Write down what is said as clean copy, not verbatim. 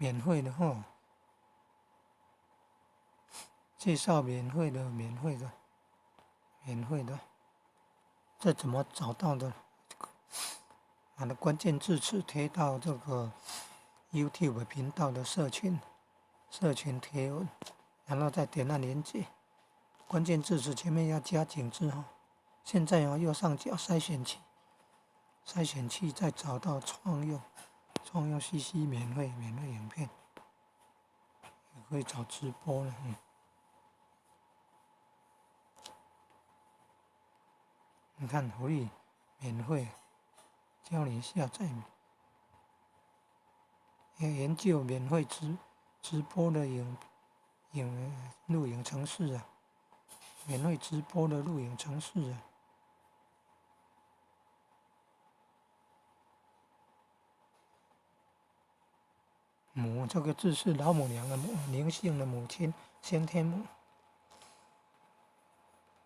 免費的吼，介紹免費的，免費的，免費的，這怎麼找到的？把那關鍵字詞貼到這個 YouTube 頻道的社群貼文，然後再點那連結。關鍵字詞前面要加井字號。現在哦，右上角篩選器，篩選器再找到創用，創用 CC 免費影片，也可以找直播了。嗯，你看福利免費，教你下載，要研究免費直播的影錄影程式啊，免費直播的錄影程式啊。母這個字是老母娘的母，靈性的母親，先天母。